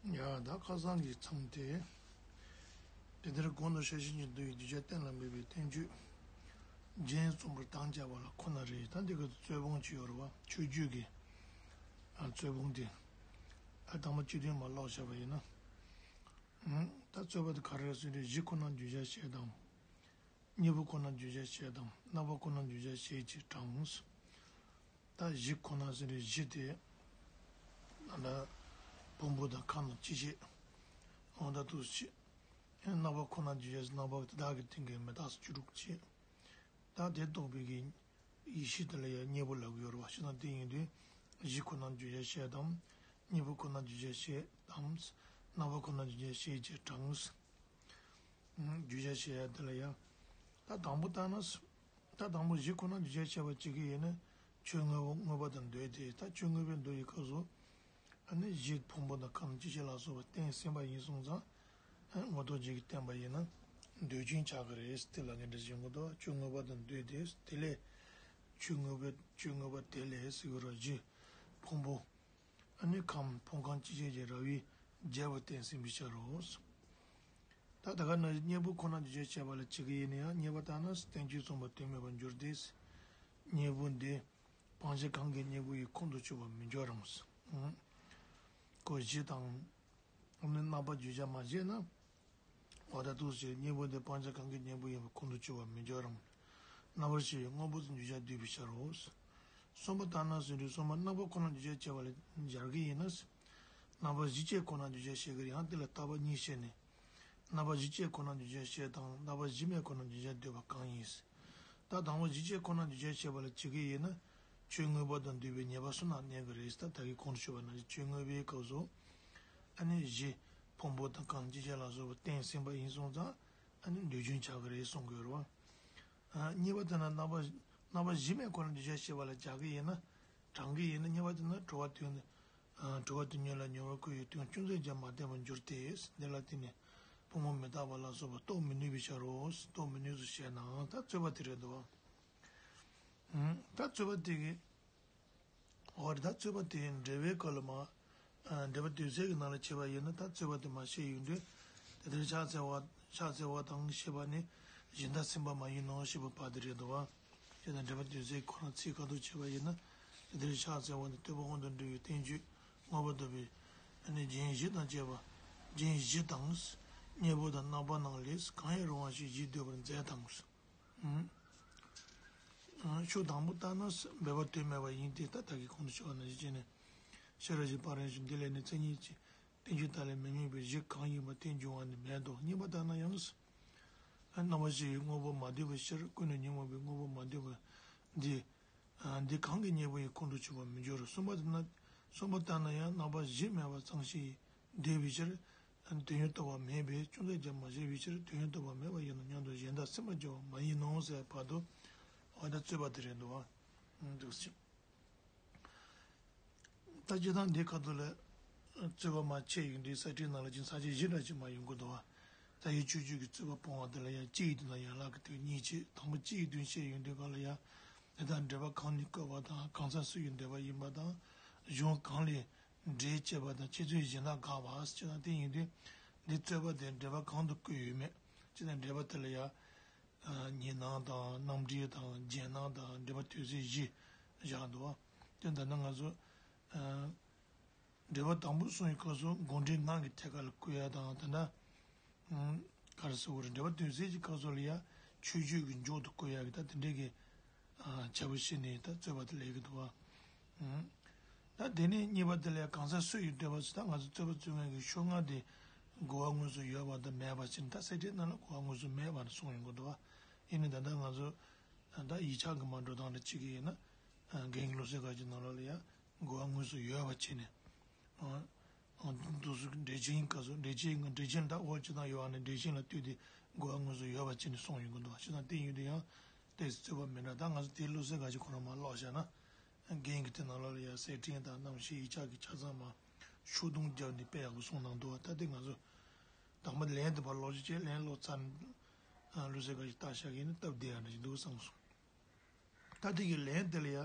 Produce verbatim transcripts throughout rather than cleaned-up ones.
ཡ་ད་ཁ་སང་གི་མཚམས་དེ། དེ་ལྟར་གོང་དུ་ཤེར་ཕྱིན་གྱི་མདོ་ཡི་གདུལ་བྱ་གཏན་ལ་འབེབས་པའི་བསྟན་བཅོས་རྒྱན་རྩོམ་པར་དམ་བཅའ་བ་ལ་ཁོ་ན་རེ། ད་འདི་ག་རྩོད་སྤོང་ཅིག་ཡོད་རེད་བ། མཆོད་བརྗོད་ཀྱི་ཨ་རྩོད་སྤོང་དེ། ཨ་དང་པོ་སྤྱི་དོན་མ་ཀློག་བྱས་པ་ཡིན་ན། ཨང་། ད་རྩོད་པ་དེ་ག་རེ་རེད་ཟེར་དུས། གཞི་ཁོ་ན་གདུལ་བྱ་ཞེས་དང་། གཉིས་པོ་ཁོ་ན་གདུལ་བྱ་ཞེས་དང་། རྣམ་པ་ཁོ་ན་གདུལ་བྱ་ཞེས་བྱས་དྲངས། ད་གཞི་ཁོ་ན་ཟེར་བའི་གཞི་དེ། ད་ཕུང་པོ་དང་ཁམས་དང་སྤྱི་བྱེ་འོ་ད་དུ་བྱེད། རྣམ་པ་ཁོ་ན་གདུལ་བྱ་ཟེར། རྣམ་པ་དེ་དག་གི་སྟེང་གི་མི་རྟག་སོགས་བཅུ་དྲུག་བྱེད། ད་དེ་རྟོགས་པའི་གི་ཡེ་ཤེས་དེ་ལ་ཡང་གཉིས་པོ་ལབ་ཀྱི་ཡོད་རེད་བ། བྱས་ཙང་དེ་ཡིན་དུས། གཞི་ཁོ་ན་གདུལ་བྱ་ཞེས་དང་། གཉིས་པོ་ཁོ་ན་གདུལ་བྱ་ཞེས་དང་། རྣམ་པ་ཁོ་ན་གདུལ་བྱ་ཞེས་བྱས་དྲངས། གདུལ་བྱ་ཞེས་ཡ་དེ་ལ་ཡང་། ད་དང་པོ་ལྟར་ན། ད་དང་པོ་གཞི་ཁོ་ན་གདུལ་བྱ་ཞེས་པ་བྱེད་ཀྱི་ཡིན་ན། ཆོས་དངོས་པོ་དངོས་པོ་དང་འདོད་དེ། ད་ཆོས་དངོས་པོའི་མདོ་ཡི་སྐབས་སུ། ཨ་ནི་གཞི་ཕུང་པོ་དང་ཁམས་སྤྱི་བྱེ་ལ་སོགས་པ་བརྟེན་ཟིན་པ་ཡིན་སོང་ཙང་། ཨ་ངོ་ཐོག་གཅིག་གིས་བསྟན་པ་ཡིན་ན་འདོད་ཆོས་ཆགས་ཀྱི་རེད། དེ་ལ་ནི་འདྲ་ཞིག་ངོ་ཐོག་ཆོས་དངོས་པོ་དང་འདོད་དེ། དེ་ལས་ཆོས་དངོས་པོ་ཆོས་དངོས་པོ་དེ་ལས་ཟེར་གྱི་རེད། གཞི་ཕུང་པོ། ཨ་ནི་ཁམས་ཕུང་ཁམས་སྤྱི་བྱེ་གི་ར་བས་རྒྱས་པར་བསྟན་ཟིན་པའི་ཕྱིར་རོ། ད་ད་ག་ན་གཉིས་པོ་ཁོ་ན་གདུལ་བྱ་ཞེས་པ་ལ་བྱེད་ཀྱི་ཡིན་ན་ཡང་། གཉིས་པ་ལྟར་ན་བསྟན་བཅོས་རྩོམ་པ་དོན་མེད་པར་འགྱུར་ཏེ། གཉིས་པོ་འདི་སྤང་བྱ་གང་གི་གཉེན་པོ་ཡི་ཁོང་དུ་ཆུད་པར་མི་འགྱུར་རམ། ཨང་། ཁོ་གཞི་དང་། ཨ་ནི་རྣམ་པར་གདུལ་བྱ་མ་བྱས་ན། འོ་ད་དུ་ཞེས་གཉིས་པོ་འདི་སྤང་བྱ་གང་གི་གཉེན་པོ་ཡིན་པ་ཁོང་དུ་ཆུད་པར་མི་འགྱུར་རམ། རྣམ་པར་ཤེས་པའི་དངོས་པོ་དང་གདུལ་བྱ་འདོད་པའི་ཕྱིར་རོ། གསུམ་པ་ལྟར་ན་ཟེར་དུས། གསུམ་པ་རྣམ་པ་ཁོ་ན་གདུལ་བྱ་ཞེས་པ་ལ་སྦྱར་གྱི་ཡིན་ན། རྣམ་པ་གཞི་བཅས་ཁོ་ན་གདུལ་བྱ་ཞེས་ཀྱི་ཡང་དེ་ལ་བརྟག་པ་གཉིས་བྱས་ནས། རྣམ་པ་གཞི་བཅས་ཁོ་ན་གདུལ་བྱ་ཞེས་དང་། རྣམ་པ་གཞི་མེད་ཁོ་ན་གདུལ་བྱ་འདོད་པ་གང་ཡིན། ད་དང་པོ་གཞི་བཅས་ཁོ་ན་གདུལ་བྱ་ཞེས་པ་ལ་བྱེད་ཀྱི་ཡིན་ན། ཆོས་དངོས་པོ་དང་འདོད་པའི་ཉེས་པ་གསུམ་ལ་གནས་ཀྱི་རེད། ད་ད་གིན་གོང་དུ་ཞུས་པ་ནང་བཞིན་ཆོས་དངོས་པོའི་སྐབས་སུ། ཨ་ནི་གཞི་ཕུང་པོ་དང་ཁམས་སྤྱི་བྱེ་ལ་སོགས་པ་བརྟེན་ཟིན་པ་ཡིན་སོང་ཙང་། ཨ་ནི་འདོད་ཆོས་ཆགས་ཀྱི་རེད་གསུང་གི་ཡོད་རེད་བ། ཨ་གཉིས་པ་དེ་ན་རྣམ་པ་རྣམ་པ་གཞི་མེད་ཁོ་ན་གདུལ་བྱ་ཞེས་པ་ལ་སྦྱར་གྱི་ཡིན་ན། དྲངས་ཀྱི་ཡིན་ན། གཉིས་པ་དེ་ན་གྲོལ་བ་དོན། ཨ་གྲོལ་བ་དོན་གཉེར་ལ་མྱུར་བ་ཁོ་ཡི་དོན་ཅུང་ཟད་ཀྱང་མ་བསྟན་པར་འགྱུར་ཏེ། འདི་ལ་བརྟེན་ནས་ཕུང་པོ་མི་རྟག་པ་ལ་སོགས་པ་རྟོགས་མི་ནུས་པའི་ཕྱིར་རོ། རྟོགས་མི་ནུས་སོ་ཞེ་ན། ད་རྩོད་པ་དེ་རེད་འདུག་བ། ཨུམ། ད་རྩོད་པ་དེ་གི། འོ་རེད། ད་རྩོད་པ་དེ་འགྲེལ་པའི་སྐབས་ལ་མ། ཨ་འགྲེལ་པ་དོན་གསལ་གྱི་ནང་ལ་བྱས་པ་ཡིན་ན། ད་རྩོད་པ་དེ་མ་བཤད་ཡོང་དུས། དེ་ལྟར་ཕྱག་འཚལ་བ་ཕྱག་འཚལ་བ་དང་ཞེས་པ་ནི་གཞན་དག་སེམས་པ་མ་ཡིན་ནོ་ཞེས་པ་བར་དེ་རེད་འདུག་བ། དེ་དང་འགྲེལ་པ་དོན་གསལ་ཁོ་རང་ཚིག་ཁ་ཐུག་བྱས་པ་ཡིན་ན། དེ་ལྟར་ཕྱག་འཚལ་བ་ནི་ཐེག་པ་དབང་དུ་འགྲོ་བའི་བསྟན་བཅོས་མངོན་པར་འདོད་པའི་ཨ་ནི་རྒྱན་བཞི་དང་བཅས་པ། རྒྱན་བཞི་དང་། གཉེན་པོ་དང་རྣམ་པ་རྣམས་ལས་གང་ཡང་རུང་བ་ཞིག་བཞེད་འདོད་པར་མཛད་དང་། ཨུམ། ཨ་ཕྱོགས་དང་པོ་ལྟར་ན་འབད་པ་དོན་མེད་པ་ཡིན་ཏེ། ད་ད་གིན་གོང་དུ་ཞུས་པ་ནང་བཞིན་བྱས་ནས། ཤེས་རབ་ཀྱི་ཕ་རོལ་ཏུ་ཕྱིན་པ་འདི་ལས་ནི། མཚན་ཉིད་ཀྱི་བསྟན་བཅོས་དག་ལས་མི་དམིགས་པའི་གཞི་གང་ཡིན་པ་དེ་འབྱུང་བ་ནི་མེད་དོ། གཉིས་པ་ལྟར་ན་ཡང་། རྣམ་པར་ཤེས་པའི་དངོས་པོ་མ་འདོད་པའི་ཕྱིར། ཀུན་ནས་ཉོན་མོངས་པའི་དངོས་པོ་མ་འདོད་པ་འདི། ཨ་འདི་གང་གི་གཉེན་པོ་ཡི་ཁོང་དུ་ཆུད་པར་མི་འགྱུར། གསུམ་པ་ལྟར་ན། གསུམ་པ་ལྟར་ན་ཡང་རྣམ་པ་གཞི་མེད་པ་ཙམ་ཞིག་འདོད་པའི་ཕྱིར། དོན་ཡོད་རྟོགས་པ་མེད་པས་ཅུང་ཟད་ཀྱང་མ་བཤད་པའི་ཕྱིར། དོན་ཡོད་རྟོགས་པ་མེད་པ་ཡིན་ནོ་སྙམ་དུ་གཞན་དག་སེམས་པར་འགྱུར་བ་མ་ཡིན་ནོ་ཟེར་བར་དུ། འོ་ད་རྩོད་པ་དེ་རེད་འདུག་བ། འདུག་སེ། ད་སྤྱིར་བཏང་འདི་ཁ་ཐུག་ལ་རྩོད་པ་མ་ཆད་ཡོང་དུས་གསེར་ཕྲེང་ནང་ལ་ཅིག་ས་བཅད་བཞི་འདྲ་ཅིག་མར་ཡོང་གི་འདུག་བ། ད་ཡིག་ཆོས་སྤྱོད་ཀྱི་རྩོད་པ་སྤོང་བ་དེ་ལ་ཡང་སྤྱི་ཡི་དོན་དང་ཡན་ལག་གི་དོན་གཉིས་བྱས། དང་པོ་སྤྱི་ཡི་དོན་བཤད་ཡོང་དུས་སྒང་ལ་ཡང་། དེ་དག་འགྲེལ་པ་གང་ནས་བཀོད་པ་དང་། གང་ཟག་སུ་ཡི་འདོད་པ་ཡིན་པ་དང་། གཞུང་གང་ལས་འགྲེལ་བྱས་པ་དང་། འཆད་རྩོད་གཞན་དག་དགག་པ་ཅེས་དང་། དེ་ཡིན་དུས་འདི་རྩོད་པ་དེ་འགྲེལ་པ་གང་དུ་བཀོད་ཡོད་མེད་ཅེས་དང་། འགྲེལ་པ་དེ་ལ་ཡང་། ཨ་ཉི་སྣང་དང་། རྣམ་འགྲེལ་དང་། རྒྱན་སྣང་དང་། འགྲེལ་པ་དོན་གསལ་བཞི་བཞག་འདུག་བ། དེ་ལྟར་ན་ང་ཚོ། ཨ་འགྲེལ་པ་དང་པོ་གསུང་བའི་སྐབས་སུ་དགོངས་འགྲེལ་ངག་གི་ཐད་ཀ་ལ་བཀོད་ཡ་དང་། ད་ལྟ་ཨ་ག་རེ་ཟེར་དགོས་རེད། འགྲེལ་པ་དོན་གསལ་གྱི་སྐབས་སུ་ལ་ཡ་མཆོད་བརྗོད་ཀྱི་མཇུག་ཏུ་བཀོད་ཡ་གི། ད་དེ་འདྲའི་གི་ཨ་བྱ་བ་བྱས་ནས་ད་རྩོད་པ་དེ་ལས་ཀྱི་འདུག་བ། ཨ་ད་དེ་ནས་གཉིས་པ་དེ་ལ་ཡ་གང་ཟག་སུ་ཡི་འདོད་པ་ཟེར། ད་ང་ཚོ་རྩོད་པ་རྩོད་མཁན་གྱི་ཕྱོགས་སྔ་དེ་རྒོལ་བ་དངོས་སུ་ཡོད་པ་དང་མེད་པ་བྱས་ནས། ད་གསེར་ཕྲེང་ནང་ལ་རྒོལ་བ་དངོས་སུ་མེད་པ་ནས་གསུངས་ཡོང་གི་འདུག་བ། ཡིན་ནའི་ད་ལྟ་ང་ཚོ་ད་ཡིག་ཆ་གི་མ་འགྲོ་སྟངས་ལ་གཅིག་གི་ཡིན་ན། རྒན་གྱི་བློ་གསལ་དགའ་ཚོའི་ནང་ལོགས་ལ་ཡ་རྒོལ་བ་དངོས་སུ་ཡོད་པ་བྱས་ནས། ཨ་ཨ་འདུག་སེ་འགྲེལ་ཆེན་གྱི་སྐབས་སུ། འགྲེལ་ཆེན་གྱི་འགྲེལ་ཆེན་ལ་འོ་ཅི་ཙམ་ཡོད་པ་ནས་འགྲེལ་ཆེན་ལ་ལྟོས་ཏེ་རྒོལ་བ་དངོས་སུ་ཡོད་པ་བྱས་ནས་གསུངས་ཡོང་གི་འདུག་བ། བྱས་ཙང་དེ་ཡིན་དུས་ཡང་དེ་རྩོད་པ་མི་འདྲ། ད་ང་ཚོ་དེའི་བློ་གསལ་དགའ་ཚོའི་ཁོ་རང་མར་ཀློག་བཞག་ན། རྒན་གྱིས་དེ་ནང་ལོགས་ལ་ཡ་གསེར་ཕྲེང་དང་རྣམ་བཤད་ཡིག་ཆ་གི་ཆ་ཚང་མར་ཤོག་དུང་བརྒྱབ་ནས་དཔེ་ཡག་པོ་གསུངས་གནང་འདུག་བ། ད་དེ་ང་ཚོ་དང་པོ་ལན་དེ་ཕར་ཀློག་ཅིག་བྱས། ལན་ཀློག་ཚར་ནས་བློ་གསལ་དགའ་ཚོས་ལྟ་བཞག་གི་ཡིན་ན་སྟབས་བདེ་ཡག་འདྲ་ཞིག་འདུག་བསམ་སོང་། ད་དེ་གི་ལན་དེ་ལ་ཡ།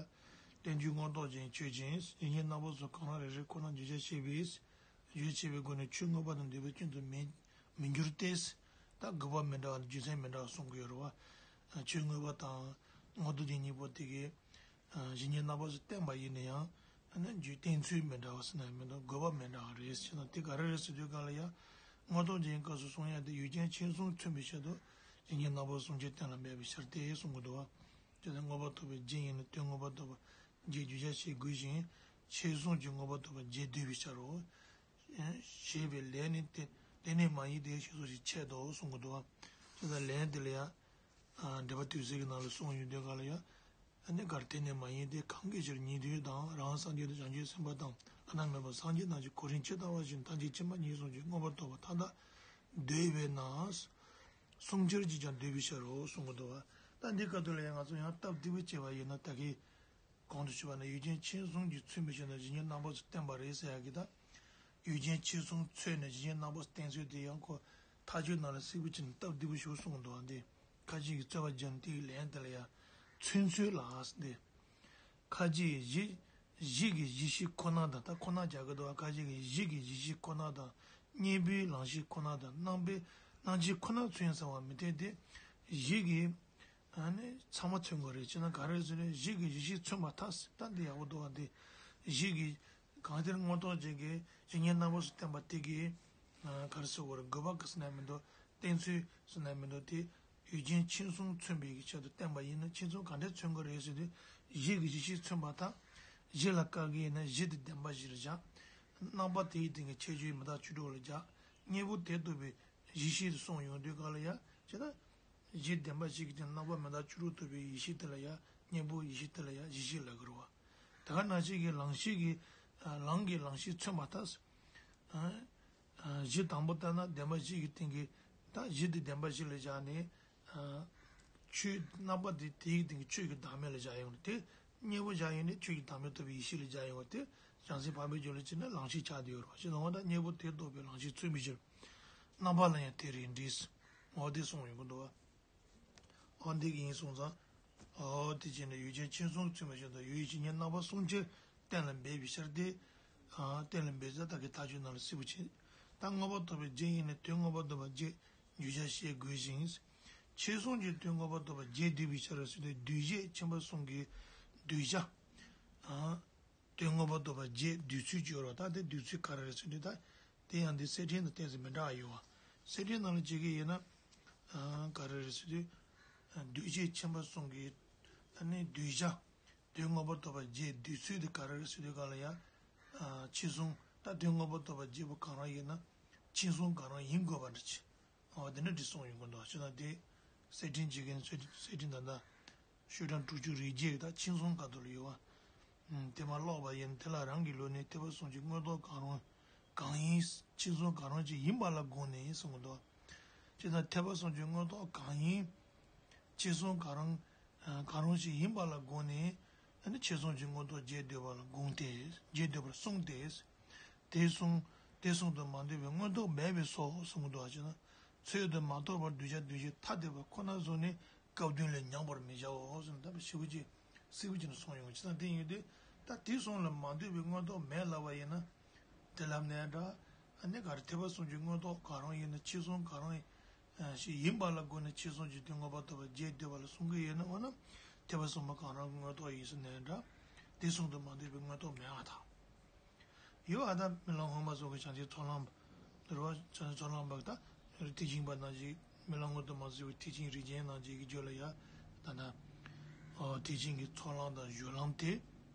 བསྟན་བཅོས་མངོན་རྟོགས་ཅན་ཆོས་ཅན། ཡིད་བཞིན་རྣམ་པ་སོགས་གང་རུང་རེ་རེར་ཁོ་ན་གདུལ་བྱ་ཤེས་པས། རྗོད་བྱེད་པའི་སྒོ་ནས་ཆོས་དངོས་པོ་དང་འདོད་པའི་སྐྱོན་དུ་མི་མི་འགྱུར་ཏེ། ད་དགོས་པ་མི་འདྲ་བ་རྒྱུ་མཚན་མི་འདྲ་བ་གསུང་གི་ཡོད་རེད་བ། ཆོས་དངོས་པོ་དང་དངོས་མཐོང་གི་གཉིས་པོ་དེ་གའི་གཞན་ཉིད་རྣམ་པ་སོགས་བསྟན་པ་ཡིན་ན་ཡང་། ཨ་ནི་རྒྱུ་བསྟན་ཚུལ་མི་འདྲ་བ་ཟེར་ན་མི་འདུག་དགོས་པ་མི་འདྲ་བ་རེད་ཟེར་ན་དེ་ག་རེ་རེད་ཟེར་དུས་ག་ལ་ཡ། དངོས་མཐོང་ཅན་གྱི་སྐབས་སུ་གསུང་ཡ་དེ་ཡུལ་ཅན་མཁྱེན་གསུམ་མཚོན་པའི་ཆེད་དུ་གཞན་ཉིད་རྣམ་པ་གསུམ་གྱིས་གཏན་ལ་འབེབས་པའི་ཕྱིར་ཏེ་གསུང་གི་འདུག་བ། དེ་ལྟར་དངོས་པོ་རྟོགས་པའི་རྒྱུ་ཡིན་ན་དོན་དངོས་པོ་རྟོགས་པའི་རྒྱུ་བརྗོད་བྱ་ཞེས་དགོས་ཤིང་། མཁྱེན་གསུམ་གྱིས་དངོས་པོ་རྟོགས་པའི་རྒྱུ་འདོད་པའི་ཕྱིར་རོ། ཞེས་པའི་ལན་ནི་དེ་དེ་ནི་མ་ཡིན་ཏེ་ཞེས་སོགས་ཀྱི་ཆེད་དུ་གསུང་གི་འདུག་བ། དེ་ལྟར་ལན་དེ་ལ་ཡ། འགྲེལ་པ་དུས་གསལ་གྱི་ནང་ལ་གསུངས་ཡོད་དུས་ག་ལ་ཡ། ཨ་ནི་གར་དེ་ནི་མ་ཡིན་ཏེ། གང་གི་ཕྱིར་ཉན་ཐོས་དང་རང་སངས་རྒྱས་དང་བྱང་ཆུབ་སེམས་དཔའ་དང་བླ་ན་མེད་པ་སངས་རྒྱས་རྣམས་ཀྱིས་གོ་རིམ་ཇི་ལྟ་བ་བཞིན་ཐམས་ཅད་མཁྱེན་པ་མཁྱེན་གསུམ་གྱིས་དངོས་པོར་རྟོགས་པ་མཐའ་དག་འདོད་པས་ན། གསུམ་ཆར་གྱིས་ཀྱང་འདོད་པའི་ཕྱིར་རོ་གསུང་གི་འདུག་བ། ད་འདི་སྐབས་དུ་ལ་ཡང་ང་ཚོ་ཡང་སྟབས་བདེ་པོ་བྱས་པ་ཡིན་ན་ད་གིན་གོང་དུ་ཞུས་པ་ནི་ཡུལ་ཅན་མཁྱེན་གསུམ་གྱིས་མཚོན་པའི་ཕྱིར་ན་གཞན་ཉིད་རྣམ་པ་སོགས་བསྟན་པ་རེད་ཟེར་ཡག་གི་ད། ཡུལ་ཅན་མཁྱེན་གསུམ་མཚོན་ནས་གཞན་ཉིད་རྣམ་པ་སོགས་བསྟན་ཚུལ་དེ་ཡང་ཁོ་མཐའ་དཔྱོད་ནང་ལ་གསལ་པོ་བྱས་ནས་སྟབས་བདེ་པོ་ཞིག་གསུངས་འདུག་བ་འདི། ཁ་ཅིག་གིས་རྩོད་པ་བརྒྱབ་ནས་དེའི་ལན་དེ་ལ་ཡང་མཚོན་ཚུལ་ལ་ཟེར་ཏེ། ཁ་ཅིག་གཞི་གཞི་གི་གཞི་ཤེས་ཁོ་ན་དང་ད་ཁོ་ན་རྒྱག་གི་འདུག་བ། ཁ་ཅིག་གིས་གཞི་གི་གཞི་ཤེས་ཁོ་ན་དང་གཉེན་པོའི་ལང་གཤིས་ཁོ་ན་དང་རྣམ་པའི་སྣང་མཆེད་ཁོ་ན་མཚོན་ཟེར་བ་མི་འཐད་དེ། གཞི་གི་ཨ་ནི་ཚང་མ་མཚོན་དགོས་རེད་ཅེ་ན་ག་རེ་ཟེར་ན་གཞི་གི་གཞི་ཤེས་མཚོན་པར་ཐལ་ཟེར། ད་འདི་ཡག་པོ་འདུག་བ། འདི་གཞི་གི་གང་ལྟར་དངོས་ཐོག་ཅན་གྱི་གཞི་ཉིད་རྣམ་པ་སོགས་བསྟན་པ་དེ་གི་ག་རེ་ཟེར་དགོས་རེད། དགོས་པ་གི་ཟེར་ན་མི་འདུག་བསྟན་ཚུལ་ཟེར་ན་མི་འདུག་དེ་ཡུལ་ཅན་མཁྱེན་གསུམ་མཚོན་པའི་གི་ཆེད་དུ་བསྟན་པ་ཡིན་ན་མཁྱེན་གསུམ་གང་འདྲ་མཚོན་དགོས་རེད་ཟེར་དུས། གཞི་གི་གཞི་ཤེས་མཚོན་པར་ཐལ། གཞི་ལ་བཀག་གི་ཡིན་ན་གཞི་དེ་བདེན་པ་བཞི་ལ་བཞག་རྣམ་པ་དེའི་སྟེང་གི་ཁྱད་ཆོས་མི་རྟག་བཅུ་དྲུག་ལ་བཞག་གཉེན་པོ་དེ་རྟོགས་པའི་གཞི་ཤེས་དེ་གསུངས་ཡོང་དུས་ག་ལ་ཡ། བྱས་ན། གཞི་བདེན་པ་བཞི་གི་སྟེང་རྣམ་པ་མི་རྟག་བཅུ་དྲུག་རྟོགས་པའི་ཡེ་ཤེས་དེ་ལ་ཡ། གཉེན་པོ་ཡེ་ཤེས་དེ་ལ་ཡ་གཞི་ཤེས་ལབ་ཀྱི་རེད་བ། དེ་ག་ནང་བཞིན་གྱི་ལང་གཤིས་ཀྱི། ལང་གི་ལང་གཤིས་མཚོན་པར་ཐལ། གཞི་དང་པོ་ལྟར་ན་བདེན་པ་བཞི་གི་སྟེང་གི་ད་གཞི་དེ་བདེན་པ་བཞི་ལ་བཞག་ནས། ཆོས་རྣམ་པ་དེ་དེའི་སྟེང་གི་ཆོས་ཀྱི་བདག་མེད་ལ་བཞག་ཡོང་དེ། གཉེན་པོ་བཞག་ཡོང་ནས་ཆོས་ཀྱི་བདག་མེད་རྟོགས་པའི་ཡེ་ཤེས་ལ་བཞག་ཡོང་བ་དེ། བྱང་སེམས་འཕགས་པའི་རྒྱུད་ལ་བྱས་ན་ལང་གཤིས་ཆགས་བསྡད་ཡོད་རེད་བ། ཞེས་ལ་འོ་ན་གཉེན་པོ་དེ་རྟོགས་པའི་ལང་གཤིས་མཚོན་པའི་ཕྱིར། རྣམ་པ་ལ་ཡང་དེ་རེད་འགྲིགས། འོ་དེ་གསུངས་ཡོང་གི་འདུག་བ། འོ་འདི་གི་ཡིན་སོང་ཙང་། འོ་དེ་བྱས་ནས་ཡུལ་ཅན་མཁྱེན་གསུམ་མཚོན་པའི་ཕྱིར་དང་ཡུལ་ཅན་གཉིས་རྣམ་པ་གསུམ་ཆར་གཏན་ལ་འབེབས་པའི་ཕྱིར་ཏེ། གཏན་ལ་འབེབས་ས་ད་གི་ཐག་ཆོད་ནང་ལ་གསལ་པོ་བྱས། ད་དངོས་པོ་རྟོགས་པའི་རྒྱུ་ཡིན་ན་དོན་དངོས་པོ་རྟོགས་པའི་རྒྱུ་བརྗོད་བྱ་ཞེས་དགོས་ཤིང་། མཁྱེན་གསུམ་གྱིས་དོན་དངོས་པོ་རྟོགས་པའི་རྒྱུ་འདོད་པའི་ཕྱིར་ཟེར་ཏེ་འདོད་བྱེད་མཁྱེན་པ་གསུམ་གྱི་འདོད་བྱ། དོན་དངོས་པོ་རྟོགས་པའི་རྒྱུ་འདོད་ཚུལ་གྱི་ཡོད་རེད་བ། ད་དེ་འདོད་ཚུལ་ག་རེ་རེད་ཟེར་དུས་ད། དེ་ཡང་འདི་གསེར་ཕྲེང་དང་ཏོག་ཙམ་མི་འདྲ་བ་ཡོད་བ། གསེར་ཕྲེང་ནང་ལ་བྱེད་ཀྱི་ཡིན་ན། ག་རེ་རེད་ཟེར་དུས། འདོད་བྱེད་མཁྱེན་པ་གསུམ་གྱི། ཨ་ནི་འདོད་བྱ། དོན་དངོས་པོ་རྟོགས་པའི་རྒྱུ་འདོད་ཚུལ་དེ་ག་རེ་རེད་ཟེར་དུས་ག་ལ་ཡ། མཁྱེན་གསུམ་ད་དོན་དངོས་པོ་རྟོགས་པའི་རྒྱུ་པོ་གང་རང་ཡིན་ན། མཁྱེན་གསུམ་གང་རང་ཡིན་དགོས་པ་འདྲ་ཅིག་འོ་དེ་འདྲ་འདྲི་སོང་ཡོང་གི་འདུག་ཅེ་ན་དེ། གསེར་ཕྲེང་བྱེད་མཁན་གསེར་ཕྲེང་ད་ལྟ། ཤོག་གྲངས་དྲུག་ཅུ་རེ་བརྒྱད་ཀྱི་ད་མཁྱེན་གསུམ་ཁ་ཐུག་ལ་ཡོད་བ། དེ་མ་ཀློག་པ་ཡིན་དེ་ལ་རང་གི་ལུགས་ནས་ཐེག་པ་གསུམ་གྱི་དངོས་རྟོགས་གང་རུང་གང་ཡིན། མཁྱེན་གསུམ་གང་རུང་ཅིག་ཡིན་པ་ལ་དགོངས་ནས་གསུང་གི་འདུག་ཅེ་ན་ཐེག་པ་གསུམ་གྱི་དངོས་རྟོགས་གང་ཡིན། མཁྱེན་གསུམ་གང་རུང་། གང་རུང་ཞིག་ཡིན་པ་ལ་དགོངས་ནས། ཨ་ནི་མཁྱེན་གསུམ་གྱི་དངོས་རྟོགས་རྒྱས་འདོད་པ་ལ་དགོངས་ཏེ། རྒྱས་འདོད་པར་གསུངས་ཏེ། དེ་གསུངས། དེ་གསུང་དུ་མ་འདོད་པའི་དངོས་རྟོགས་མེད་པས་སོ་གསུང་གི་འདུག་བ་ཅེ་ན། ཚོད་དུ་མ་གཏོགས་པར་གདུལ་བྱ་འདོད་བྱེད་ཐ་དད་པ་ཁོ་ན་བཟུང་ནས་སྐབས་དོན་ལས་ཉམས་པར་མི་བྱའོ་གསུངས་ད་ཞིབ་པོ་ཅིག་གསལ་པོ་ཅིག་ནས་གསུངས་ཡོང་ཅེ་ན་དེ་ཡིན་དུས་ད་དེ་གསུང་ལ་མ་འདོད་པའི་དངོས་རྟོགས་མེད་ལབ་པ་ཡིན་ན། དེ་ལབ་ནའི་འདྲ། ཨ་ནི་ག་རེ་ཐེག་པ་གསུམ་གྱི་དངོས་རྟོགས་གང་རུང་ཡིན་ན་མཁྱེན་གསུམ་གང་རུང་ཞིག་ཡིན་པ་ལ་དགོངས་ནས་མཁྱེན་གསུམ་གྱི་དོན་དངོས་པོ་རྟོགས་པ་རྒྱས་འདོད་པ་ལ་གསུང་གི་ཡོད་ན་འོ་ན་ཐེག་པ་གསུམ་པོ་གང་རུང་གི་དངོས་རྟོགས་ཡིན་ཟེར་ནའི་འདྲ། དེ་གསུང་དུ་མ་འདོད་པའི་དངོས་རྟོགས་མེད་པར་ཐལ། ཡོད་ཨ་ད་རྨི་ལམ་སྔོན་མ་སོགས་ཀྱི་བྱང་ཆུབ་ཚོགས་ལམ། རེད་བ། བྱང་ཆུབ་ཚོགས་ལམ་པ་ད་ཐེག་ཆེན་པ་ནང་བཞིན་རྨི་ལམ་སྔོན་དུ་མ་སོང་བའི་ཐེག་ཆེན་རིགས་ཅན་ནང་བཞིན་གྱི་རྒྱུད་ལ་ཡ། ད་ན། ཐེག་ཆེན་གྱི་ཚོགས་ལམ་དང་སྦྱོར་ལམ་དེ།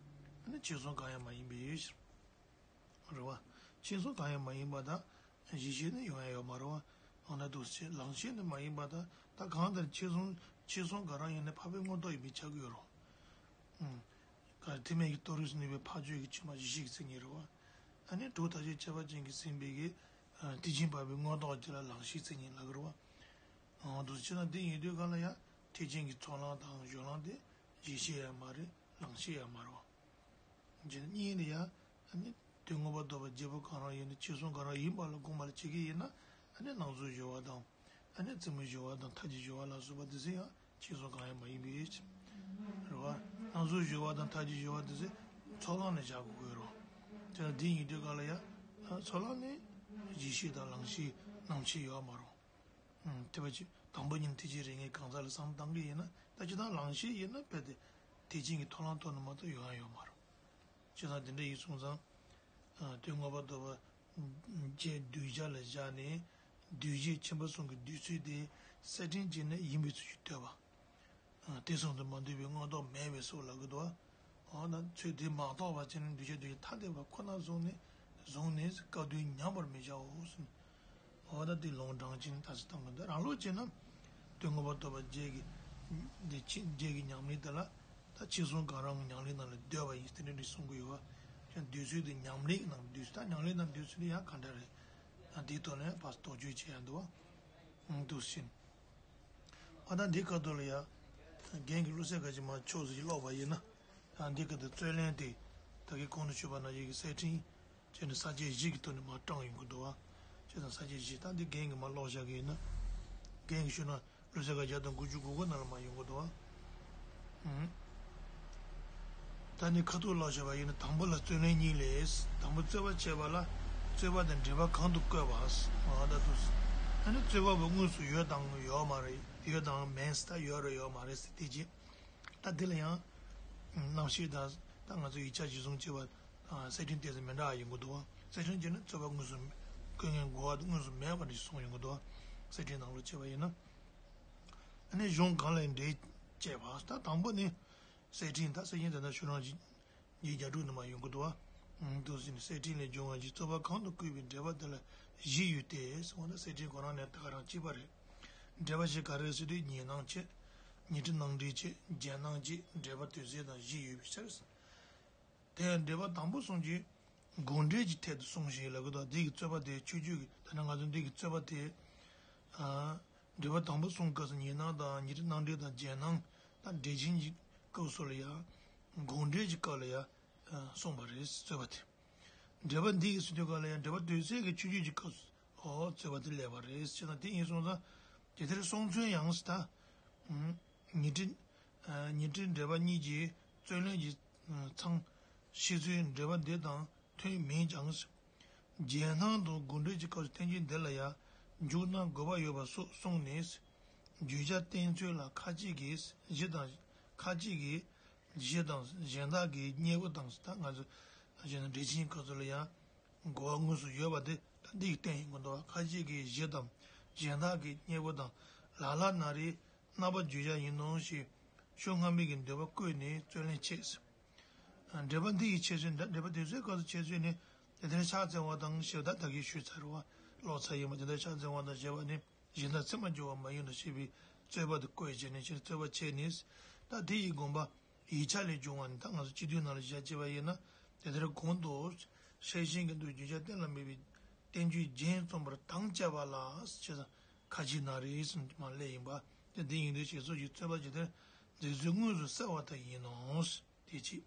ཨ་ནི་མཁྱེན་གསུམ་གང་ཡང་མ་ཡིན་པའི་ཕྱིར། རེད་བ། མཁྱེན་གསུམ་གང་ཡང་མ་ཡིན་པ་དང་གཞི་ཤེས་ནི་ཡོང་ཡ་ཡོད་མ་རེད་བ། འོ་ན་འདུག་སེ་ལང་ཤེས་ནི་མ་ཡིན་པ་དང་ད་གང་ལྟར་མཁྱེན་གསུམ་མཁྱེན་གསུམ་ག་རང་ཡིན་ན་འཕགས་པའི་དངོས་རྟོགས་ཡིན་པས་ཁྱབ་ཀྱི་ཡོད་རེད་བ། ཨུམ། ག་ཐེག་དམན་གྱི་རྟོགས་རིགས་སུ་གནས་པའི་འཕགས་ཆོས་ཀྱི་ཆོས་མ་གཞི་ཤེས་ཀྱི་མཚན་ཉིད་རེད་བ། ཨ་ནི་དྲུག་མཐར་ཕྱིན་ཁྱད་པར་ཅན་གྱིས་ཟིན་པའི་གི། ཐེག་ཆེན་འཕགས་པའི་དངོས་རྟོགས་དེ་ལ་ལང་ཤེས་ཀྱི་མཚན་ཉིད་ལབ་ཀྱི་རེད་བ། འོ་འདུག་སེ་བྱས་ན་འདི་ཡིན་དུས་ག་ལ་ཡ་ཐེག་ཆེན་གྱི་ཚོགས་ལམ་དང་སྦྱོར་ལམ་དེ་གཞི་ཤེས་ཡང་མ་རེད་ལང་ཤེས་ཡང་མ་རེད་བ། རྗེས་གཉིས་ལ་ཡང་། ཨ་ནི། དོན་དངོས་པོ་རྟོགས་པའི་རྒྱལ་པོ་གང་རང་ཡིན་ན་ཆོས་གསུམ་གང་རང་ཡིན་པ་ལ་དགོངས་པ་ལ་བྱེད་ཀྱི་ཡིན་ན། ཨ་ནི་སྣང་ཚུལ་སྦྱོར་བ་དང་། ཨ་ནི་རྩེ་མོའི་སྦྱོར་བ་དང་མཐའ་བརྒྱད་སྦྱོར་བ་ལ་སོགས་པ་དེ་ཚོ་ཡང་ཆོས་གསུམ་གང་ཡང་མ་ཡིན་པའི་ཕྱིར། རེད་བ། སྣང་ཚུལ་སྦྱོར་བ་དང་མཐའ་བརྒྱད་སྦྱོར་བ་དེ་ཚོ་ཚོགས་ལམ་ནས་བཞག་དགོས་ཀྱི་རེད། དེ་ལ་འདི་ཡིན་དུས་ག་ལ་ཡང་། ཚོགས་ལ་ནི་གཞི་ཤེས་དང་ལང་ཤེས་རྣམ་ཤེས་ཡོད་མ་རུང་། ཨུམ། དེ་བ་ཅིག་དང་པོ་ཉིད་ཐེག་ཆེན་རིགས་ལྔའི་གང་ཟག་ལ་བསམ་བཏང་གི་ཡིན་ན། ད་ཅི་ལྟར་ལང་ཤེས་ཡིན་ན་རྦད་དེ་ཐེག་ཆེན་གྱི་ཐོབ་ལམ་ཐོབ་ནས་མ་གཏོགས་ཡོང་ཡ་ཡོད་མ་རུང་། ཅི་ལྟར་དེ་འདྲ་ཡིན་སོང་ཙང་། ཨ། དོན་ལྔ་པ་ཐོབ་པ་བརྒྱད་གདུལ་བྱ་ལ་བཞག་ནས་གདུལ་བྱའི་ཁྱིམ་པ་གསུམ་གྱི་འདོད་ཚུལ་དེ་གསལ་ཁྲིམས་བྱས་ནས་ཡིན་པའི་ཚུལ་གྱིས་འདོད་པ། ཨ། དེ་གསུམ་དུ་མ་འདུས་པའི་དངོས་རྟོགས་མེད་པའི་སོགས་ལ་གི་དོ། འོ་ན་ཚུལ་དེ་མ་རྟོགས་པ་བྱས་ནས་འདུས་བྱས་འདུས་བྱས་ཐ་དད་པ་ཁོ་ན་བཟུང་ནས་བཟུང་ནས་སྐབས་དུས་ཉམས་པར་མི་བྱའོ་ཟེར་ནས། འོ་ད་དེ་ལུང་དྲངས་ཀྱིན་ད་སེ་བཏང་གི་འདུག་རང་ལུགས་བྱས་ན། དོན་ལྔ་པ་ཐོབ་པ་བརྒྱད་ཀྱི་འདི་ཕྱི་བརྒྱད་ཀྱི་ཉམས་ལེན་དེ་ལ་ད་ཕྱི་གསུམ་གང་རུང་གི་ཉམས་ལེན་ནང་ལ་འདོད་པ་ཡིན་དེ་འདྲ་འདྲ་གསུང་གི་ཡོད་པ། ཡང་འདོད་ཚུལ་དེ་ཉམས་ལེན་ནང་འདོད་ཚུལ་ད་ཉམས་ལེན་ནང་འདོད་ཚུལ་དེ་ཡང་ག་འདྲ་རེད། ཡང་དེའི་ཐོག་ལ་ཡང་ཕར་དོགས་གཅོད་བྱེད་ཡ་འདུག་བ། འདུག་ཟིན། ཨ་ད་འདི་སྐབས་དུ་ལ་ཡ། རྒན་གྱི་བློ་གསལ་ག་ཅིག་མ་ཕྱོགས་སུ་ཅིག་ཀློག་པ་ཡིན་ན། ཡང་འདི་སྐབས་དུ་རྩོད་ལན་དེ། ད་གིན་གོང་དུ་ཞུས་པ་ནང་བཞིན་གྱི་གསེར་ཕྲེང་། བྱས་ནས་ས་བཅད་བཞི་གི་ཐོག་ནས་མར་དྲངས་ཡོང་གི་འདུག་བ། བྱས་ཙང་ས་བཅད་བཞི་ད་འདི་རྒན་གྱིས་མར་ཀློག་བཞག་གི་ཡིན་ན། རྒན་གྱིས་ཞུས་ན་བློ་གསལ་ཁ་བརྒྱ་དང་དགུ་བཅུ་གོ་དགུ་ནང་ལ་མར་ཡོང་གི་འདུག་བ། ཨུམ། ད་ནི་ཁ་ཐུག་ཀློག་བྱས་པ་ཡིན་ན་དང་པོ་ལ་རྩོད་ལན་གཉིས་ལས། དང་པོ་རྩོད་པ་བྱས་པ་ལ་རྩོད་པ་དང་འགྲེལ་པ་གང་དུ་བཀོད་པ། ཨ་ད་དུ། ཨ་ནི་རྩོད་པ་པོ་དངོས་སུ་ཡོད་དང་ཡོད་མ་རེད། ཡོད་དང་མེད་ད་ཡོད་རེད་ཡོད་མ་རེད་ཟེར་དེ་རྗེས། ད་འདི་ལ་ཡང་། རྣམ་ཤེས་དང་ད་ང་ཚོ་ཡིག་ཆ་གཞིར་བཟུང་བྱས་པ། གསེར་ཕྲེང་ཏོག་ཙམ་མི་འདྲ་བ་ཡོང་གི་འདུག་བ། གསེར་ཕྲེང་བྱས་ན་རྩོད་པ་དངོས་སུ་བཀོད་མཁན་གོ་བ་དངོས་སུ་མེད་པ་འདྲ་གསུངས་ཡོང་གི་འདུག་བ། གསེར་ཕྲེང་ནང་ལོགས་བྱས་པ་ཡིན་ན། ཨ་ནི་གཞུང་གང་ལ་ཡང་འགྲེལ་བྱས་པ་ད་དང་པོ་ནི། གསེར་ཕྲེང་ད་གསེར་ཕྲེང་དེ་ད་ཤོག་གྲངས་ཀྱི་རྒྱན་རྒྱ་དྲུག་ནང་མར་ཡོང་གི་འདུག་བ། འདུག་ཟིན་གསེར་ཕྲེང་ལས་འབྱུང་བ་གཞི་རྩོད་པ་གང་དུ་བཀོད་པའི་འགྲེལ་པ་དེ་ལ་བཞི་ཡོད་དེ་ཟེར་བ་ན་གསེར་ཕྲེང་ཁོ་རང་ནས་ད་ག་རང་གཅིག་པ་རེད། འགྲེལ་པ་བཞི་ག་རེ་ཟེར་དུས་ཉེར་སྣང་བྱས། ཉི་ཁྲི་སྣང་འགྲེལ་བྱས། རྒྱན་སྣང་བྱས། འགྲེལ་པ་དོན་གསལ་དང་བཞི་ཡོད་པའི་ཕྱིར། དེ་ཡང་འགྲེལ་པ་དང་པོ་གསུམ་གྱིས་དགོངས་འགྲེལ་གྱི་ཐད་དུ་གསུངས་ཤིང་ལབ་ཀྱི་འདུག་འདི་གི་རྩོད་པ་དེ་ཆོས་བརྒྱུད་ཀྱི་ད་ནི་ང་ཚོ་འདི་གི་རྩོད་པ་དེ། ཨ། འགྲེལ་པ་དང་པོ་གསུམ་སྐབས་སུ་ཉེར་སྣང་དང་ཉི་ཁྲི་སྣང་འགྲེལ་དང་རྒྱན་སྣང་དང་འགྲེལ་ཆེན་གྱི་སྐབས་སུ་ལ་ཡང་། དགོངས་འགྲེལ་གྱི་སྐབས་ལ་ཡང་། ཨ། གསུངས་པ་རེད་རྩོད་པ་དེ། འགྲེལ་པ་འདི་ཡི་ཟེར་དུས་སྐབས་ལ་ཡང་འགྲེལ་པ་དོན་གསལ་གྱི་ཆོས་བརྒྱུད་ཀྱི་སྐབས་སུ་ཨོ་རྩོད་པ་དེ་སླེབས་པ་རེད་ཅེ་ན་དེ་ཡིན་སོང་ཙང་། དེ་ལྟར་སོང་ཚུལ་ཡང་ད། ཨུམ། ཉི་ཁྲི། ཨ། ཉི་ཁྲི་འགྲེལ་པ་གཉིས་ཀྱི་རྩོད་ལན་གྱི་མཚང་། བཤད་ཚུལ་འགྲེལ་པ་འདི་དང་མཐུན་མིན་ཀྱང་། རྒྱན་སྣང་དང་དགོངས་འགྲེལ་གྱི་སྐབས་སུ་བསྟན་བཅོས་འདི་ལ་ཡང་འཇུག་སྣང་དགོས་པ་ཡོད་པ་སོགས་གསུངས་ནས། བརྗོད་བྱ་བསྟན་ཚུལ་ལ་ཁ་ཅིག་གིས་གཞི་དང་། ཁ་ཅིག་གིས་གཞི་དང་གཞན་དག་གི་གཉེན་པོ་དང་ད་ང་ཚོ་གཞན་དང་འགྲེལ་ཆེན་སྐབས་སུ་ལ་ཡང་དགོས་པ་དངོས་སུ་ཡོད་པ་དེ་ད་འདི་ཡིས་བསྟན་ཡོང་གི་འདུག་ཁ་ཅིག་གིས་གཞི་དང་གཞན་དག་གི་གཉེན་པོ་དང་ལ་ལ་ན་རེ། རྣམ་པ་བརྗོད་བྱ་ཡིན་ནོ་ཞེས་ཕྱོགས་སྔ་མའི་གི་འདོད་པ་བཀོད་ནས་རྩོད་ལན་འཆད། འགྲེལ་པ་འདི་ཡི་འཆད་ཚུལ་འདྲ། འགྲེལ་པ་དེ་ཚོའི་སྐབས་སུ་འཆད་ཚུལ་ནི་དེ་ལྟར་ཕྱག་འཚལ་བ་དང་ཞེས་པ་ད་ད་གིན་ཞུས་ཚར་བ་ཀློག་ཚར་ཡིན་པ། དེ་ལྟར་ཕྱག་འཚལ་བ་དང་ཞེས་པ་ནི་གཞན་དག་ཚིག་མ་སྦྱོར་བ་མ་ཡིན་ནོ་ཞེས་པའི་རྩོད་པ་དེ་བཀོད་བྱས་ནས་ཕྱིར་རྩོད་པ་འཆད་ནས། ད་དེ་ཡི་དགོངས་པ་ཡིག་ཆ་ལས་འབྱུང་བ་ནི་ད་ང་ཚོ་སྤྱི་དོན་ནང་ལ་བཞག་བྱས་པ་ཡིན་ན་དེ་ལྟར་གོང་དུ་ཤེར་ཕྱིན་གྱི་མདོ་བརྗོད་བྱ་གཏན་ལ་འབེབས་པའི་བསྟན་བཅོས་རྒྱན་རྩོམ་པར་དམ་བཅའ་བ་ལ་ཞེས་ཁ་ཅིག་ན་རེ་གསུངས་ཀྱི་མ་སླེབས་ཡིན་པ། དེ་འདི་ཡིན་དུས་ཞེས་སོགས་ཀྱི་རྩོད་པ་ཇི་ལྟར་མཛད་ཚུལ་དངོས་སུ་གསལ་བ་དག་ཡིན་ནོ། དེ་གཅིག་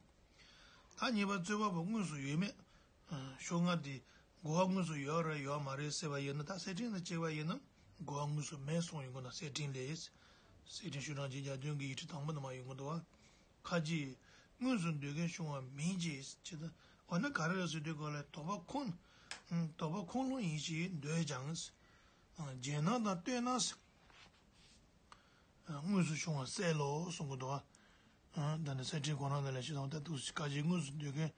ད་གཉིས་པ་རྩོད་པ་པོ་དངོས་སུ་ཡོད་མེད། ཕྱོགས་སྔ་དེ་གོ་བ་དངོས་སུ་ཡོད་རེད་ཡོད་མ་རེད་ཟེར་བ་ཡིན་ན་ད་གསེར་ཕྲེང་དང་བཅས་པ་ཡིན་ན་གོ་བ་དངོས་སུ་མེད་གསུངས་ཡོང་གི་ན་གསེར་ཕྲེང་ལས། གསེར་ཕྲེང་ཤོག་གྲངས་ཀྱི་བརྒྱ་བདུན་གྱི་ཡིག་ཁྲི་དང་པོ་ནས་མར་ཡོང་གི་འདུག་བ། ཁ་ཅིག་དངོས་སུ་འདོད་མཁན་བྱུང་བ་མིན་ཅེས་ཅེས་དང་། འོ་ན་ག་རེ་རེད་ཟེར་དུས་ག་ལ་དོགས་པ་ཁུངས། དོགས་པ་ཁུངས་ལུང་ཡིན་ཞེས་འདོད་ཀྱང་། རྒྱན་སྣང་དང་ལྟོས་ན། དངོས་སུ་བྱུང་བ་གསལ་ལོ་གསུང་གི་འདུག་བ། ད་ནི་གསེར་ཕྲེང་ཁོ་རང་ལ་ལས་ཤེས་དང་ད་དུ་ཁ་ཅིག་དངོས་སུ་འདོད་མཁན་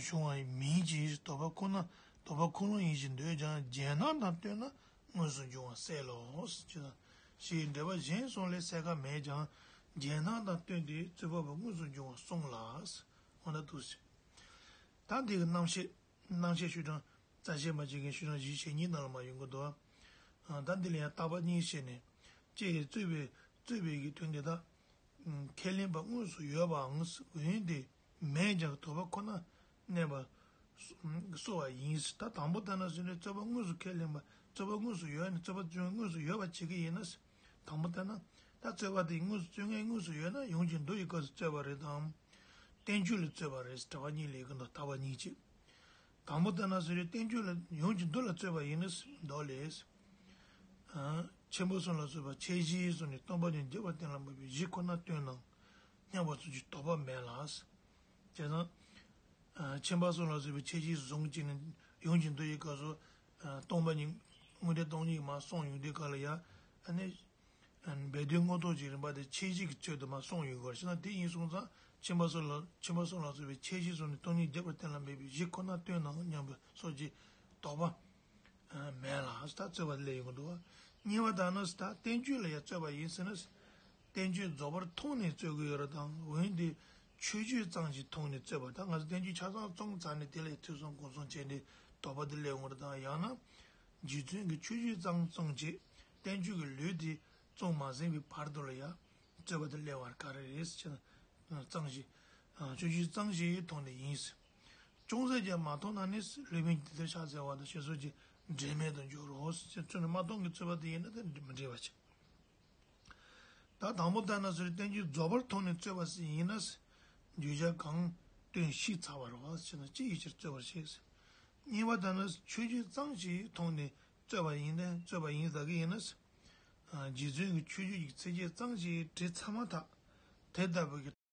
བྱུང་བ་མིན་ཅེས་དོགས་པ་ཁུངས་ན་དོགས་པ་ཁུངས་ལུང་ཡིན་ཞེས་འདོད་ཀྱང་རྒྱན་སྣང་དང་ལྟོས་ན་དངོས་སུ་འབྱུང་བ་གསལ་ལོ། ཅེས་དང་། ཞེས་འགྲེལ་པ་གཞན་གསུམ་ལས་གསལ་ཁ་མེད་ཀྱང་རྒྱན་སྣང་དང་ལྟོས་ཏེ་རྩོད་པ་པོ་དངོས་སུ་འབྱུང་བ་གསུངས་ལ། འོ་ན་དུ་ཞེས། ད་འདི་གི་རྣམ་བཤད། རྣམ་བཤད་ཤོག་གྲངས་རྩ་ཤེ་མ་བྱེད་མཁན་ཤོག་གྲངས་བཞི་ཞེ་གཉིས་ནང་ལ་མར་ཡོང་གི་འདུག་ཨ། ད་འདི་ལ་ཡང་བརྟག་པ་གཉིས་བྱས་ནས། ཅེས་རྩོད་པའི་རྩོད་པའི་གི་དོན་དེ་དག་ཁས་ལེན་པ་དངོས་སུ་ཡོད་པའང་འོན་ཏེ་མེད་ཀྱང་དོགས་པ་ཁོ་ན་གནས་པ་གསོ་བ་ཡིན། ད་དང་པོ་ལྟར་ན་ཟེར་ནས་རྩོད་པ་དངོས་སུ་ཁས་ལེན་པ་རྩོད་པ་དངོས་སུ་ཡོད་ནས་རྩོད་པ་རྩོད་མཁན་དངོས་སུ་ཡོད་པ་བྱེད་ཀྱི་ཡིན་ན། དང་པོ་ལྟར་ན། ད་རྩོད་པ་དེ་དངོས་སུ་རྩོད་མཁན་དངོས་སུ་ཡོད་ན་ཡོངས་ཀྱི་མདོ་ཡི་སྐབས་སུ་རྩོད་པ་རེད་དམ། བསྟན་བཅོས་ལ་རྩོད་པ་རེད་དྲི་བ་གཉིས་ལས་ཀྱི་མདོ་བརྟག་པ་གཉིས་བྱེད། དང་པོ་ལྟར་ན་ཟེར་རེད་བསྟན་བཅོས་ལ་ཡོངས་ཀྱི་མདོ་ལ་རྩོད་པ་ཡིན་ན་མདོ་ལས། ཨ། ཆེན་པོ་གསུམ་ལ་སོགས་པ་ཁྱད་གཞི་སོགས་ནས་སྟོང་པ་ཉིད་འདོད་པ་གཏན་ལ་འབེབས་པའི་གཞི་ཁོ་ན་སྟོན་ནམ་སྙམ་པ་སོགས་ཀྱི་དོགས་པ་མེད་ལ། བྱས་ཙང་། ཨ། ཆེན་པོ་གསུམ་ལ་སོགས་པའི་ཁྱད་གཞི་བཟུང་བྱས་ནས། ཡོངས་ཀྱི་འདུ་ཡི་སྐབས་སུ་སྟོང་པ་ཉིད་དངོས་འབྲས་སྟོང་ཉིད་མར་གསུངས་ཡོང་དུས་ག་ལ་ཡ། ཨ་ནི་སྦས་དོན་དངོས་ཐོབ་ཀྱི་རིམ་པ་དེ་ཁྱད་གཞི་གི་ཚུལ་དུ་མར་གསུངས་ཡོང་གི་ཡོད་རེད། བྱས་ན་དེ་ཡིན་སོང་ཙང་ཁྱིམ་པ་སོགས་ལ་ཁྱིམ་པ་སོགས་ལ་སོགས་པའི་ཁྱད་གཞི་སོགས་ནི་སྟོང་ཉིད་རྒྱས་པར་གཏན་ལ་འབེབས་པའི་གཞི་ཁོ་ན་སྟོན་ནའང་སྙམ་པའི་སོགས་ཀྱི་དོགས་པ་མེད་ལ་ད་རྩོད་པ་སླེབས་ཡོང་གི་འདུག་གཉིས་པ་ལྟར་ན་ད་བསྟན་བཅོས་ལ་ཡང་རྩོད་པ་ཡིན་ཟེར་ན། བསྟན་བཅོས་རྫོགས་པར་མཐོང་ནས་རྩོད་དགོས་ཡོད་རེད་དང་། འོན་ཏེ་མཆོད་བརྗོད་ཙམ་ཞིག་མཐོང་ནས་རྩོད་པ་དང་། ང་ཚོ་བསྟན་བཅོས་ཆ་ཚང་རྩོམ་ཚར་ནས་དེ་ལས་ཐོས་བསམ་སྒོམ་གསུམ་བྱས་ནས་དོགས་པ་དེ་སླེབས་འོང་རེད་དང་། ཡང་ན་རྗེ་བཙུན་གྱིས་མཆོད་བརྗོད་ཙམ་རྩོམ་བྱས་བསྟན་བཅོས་ཀྱི་ལུས་དེ་རྩོམ་མ་ཟིན་པའི་བར་དུ་ལ་ཡང་རྩོད་པ་དེ་སླེབས་པ་ག་རེ་རེད་ཟེར་ན། ཙམ་ཞིག་མཆོད་བརྗོད་ཙམ་ཞིག་མཐོང་ནས་ཡིན། ཅུང་ཟད་ཀྱང་མ་མཐོང་ན་ནི་སློབ་དཔོན་གྱིས་དེ་ལྟར་ཕྱག་འཚལ་བ་དང་ཞེས་སོགས་ཀྱི་འབྲེལ་མེད་དུ་འགྱུར་རོ་ཞེས་ཚུལ་ནི་མ་མཐོང་གི་རྩོད་པ་དེ་ཡིན་ན་དེ་མི་འགྲིག་པ་བྱེད། ད་དང་པོ་ལྟར་ན་ཟེར་བསྟན་བཅོས་རྫོགས་པར་མཐོང་ནས་རྩོད་པ་ཟེར་ཡིན་ན། བརྗོད་བྱ་གང་སྟོན་ཤེས་ཚར་བ་རེད་བ་ཟེར་ན་ཅི་ཡི་ཕྱིར་རྩོད་པར་བྱེད་ཟེར། གཉིས་པ་ལྟར་ན་མཆོད་བརྗོད་ཙམ་ཞིག་མཐོང་ནས་རྩོད་པ་ཡིན་ཏེ་རྩོད་པ་ཡིན་ཟེར་གི་ཡིན་ན། རྗེ་བཙུན་གྱི་མཆོད་བརྗོད་ཀྱི་ཚིགས་བཅད་ཙམ་ཞིག་བྲིས་ཚར་མ་ཐག་དེ་ལྟ་བུའི་